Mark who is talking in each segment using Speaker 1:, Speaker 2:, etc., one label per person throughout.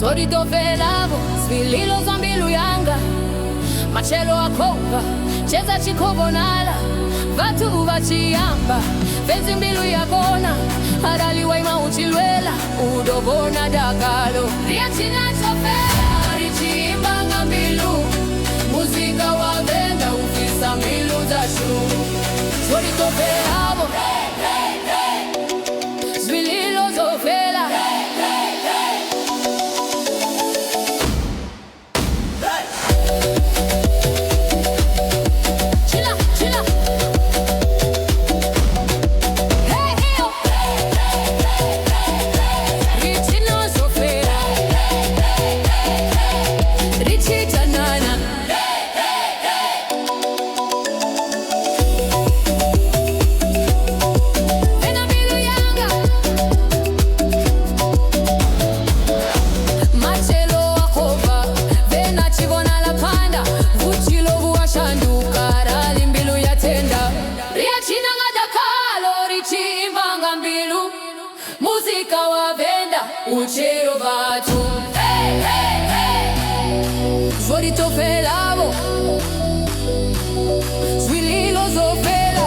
Speaker 1: Zwo ri ḓo fhelavo, zwililo zwa mbilu yanga. Matshelo a khou bva, tshedza tshi khou vhonala. Vhathu vha tshi amba, fhedzi mbilu ya kona. Arali wa ima u tshi lwela, u ḓo vhona dakalo. Ri a tshina tsho fhela, ri tshi imba nga mbilu. Muzika wa Venḓa u fhisa mbilu dzashu. Zwo ri ḓo fhelavo, zwililo zwo fhela. Tshina, tshina. Hey, hey, oh. Ri tshina zwo fhela. Ri tshi tanana. Vena mbilu yanga. Matshelo a khou bva, vhena tshi vhonala phanḓa. Vhutshilo vhu a shanduka arali mbilu ya tenda. Ri a tshina nga dakalo, ri tshi imba nga mbilu. Muzika wa Venḓa utshilo vhathu. Hey, hey, hey. Zwo ri ḓo fhelavo, zwililo zwo fhela.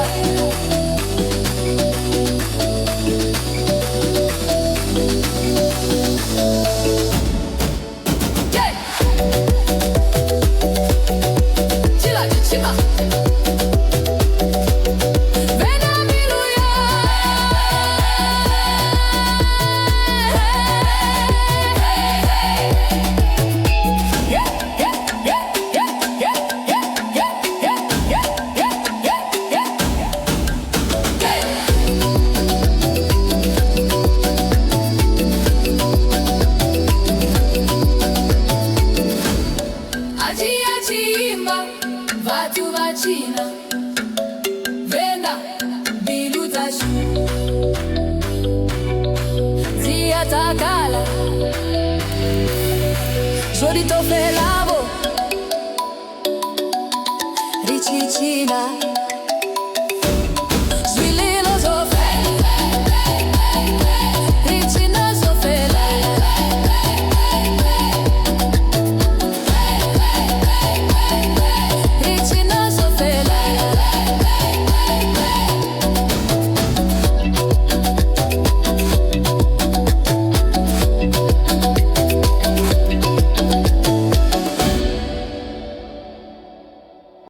Speaker 1: Yeah. Tshila, tshila. Vena mbilu ya. Yeah. Yeah. Achi achiimba, vhathu vha tshina. Venḓa, mbilu dzashu dzi a takala. Zwo ri ḓo fhelavo, ri tshi tshina.